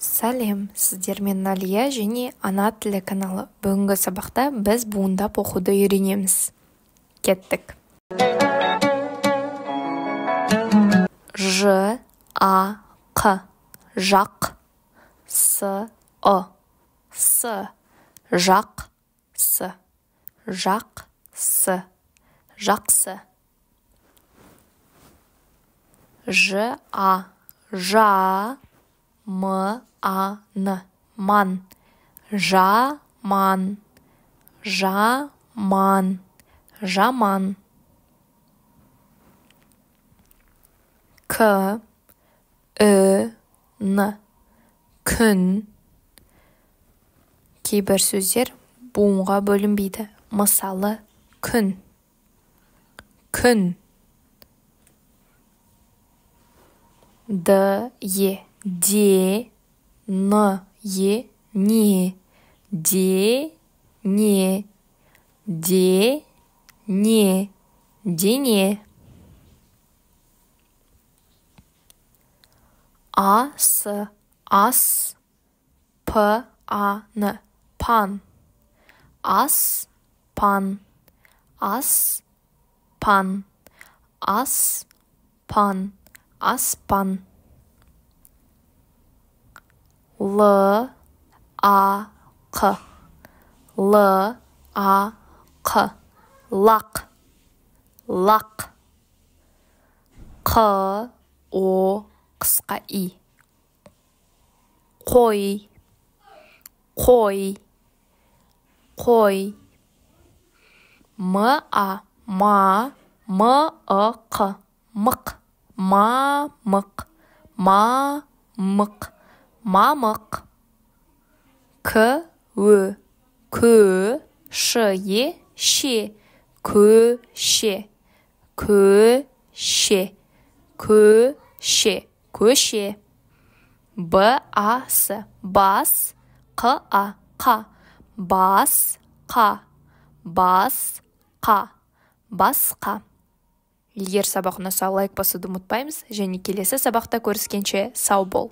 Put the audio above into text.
Сәлем, сіздермен Налия және Ана тілі каналы. Бүгінгі сабақта біз буындап оқуды үйренеміз. Кеттік. Ж, А, Қ, жақ, С, Ы, С, жақ, С, жақ, С, жақсы. Ж, А, жа, М, А, Н, ман, жаман, жаман, жаман. К, Ү, Н, күн. Кейбір сөздер буынға бөлінбейді. Мысалы, күн, күн. Д, Е, де, Н, Е, не, де, не, де, не, дене. А, С, ас, П, А, Н, пан, ас, пан, ас, пан, ас, пан, аспан. Л, А, Қ, Л, А, Қ, лақ, лақ. Қ, О, қысқа И, қой, қой, қой. М, А, ма, М, Ы, Қ, мық, мамық, мамық, мамық. К, Ө, кө, Ш, Е, ше, көше, көше, көше, көше. Б, А, С, бас, Қ, А, қа, бас, қа, бас, қа, басқа. Егер сабақ ұнаса, лайк басуды ұмытпаймыз және келесі сабақта көріскенше сау бол.